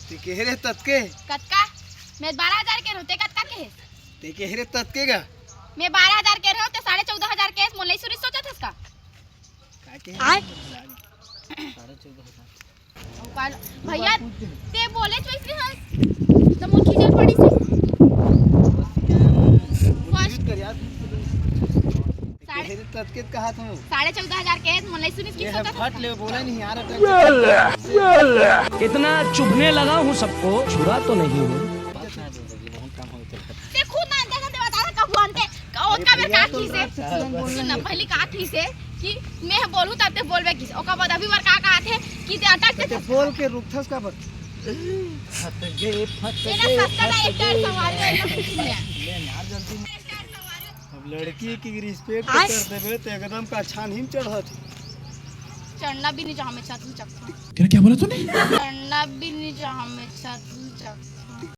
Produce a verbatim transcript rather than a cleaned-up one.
ते केहे रे ततके? कतका? मैं बारह हजार केहे रहों, ते कतका केहे? ते केहे रे ततके गा? मैं बारह हजार केहे रहों, ते साढ़े चौदह हजार केहे, मोला नहीं सुनिस सोचत हस का? का केहे? आय? साढ़े चौदह हजार। भैया, ते बोले चोइस नहीं हस, तो मोर खींचल पड़ी से। First कर यार। साढ़े तेरे ततके कहा था। साढ़े चौदह हजार केहे, मोला नहीं सुनिस कि ये है सोचत फट ले, बोला नहीं यार, अटक इतना चुभने लगा हूँ सबको, छुरा तो नहीं हूँ। ते खुद ना अंते अंते बता था कब अंते, ओका में का की से। सुन ना, पहली का की से कि मैं बोलूँ तब ते बोलबे की से। ओका बाद अभी बार का कहा थे कि ते अटक ते बोल के रुकथस का बर? तेरा सस्ता ना एक डेढ़ सौ वाले ना कुछ नहीं है। ले यार जल्दी। अब लड़की की रिस्पेक्ट कर देबे तो एकदम का छान हिम चढ़त। चढ़ना भी नहीं चाह मैं छत में चक्का। तेरा क्या बोला तूने? चढ़ना भी नहीं चाह मैं छत में चक्का।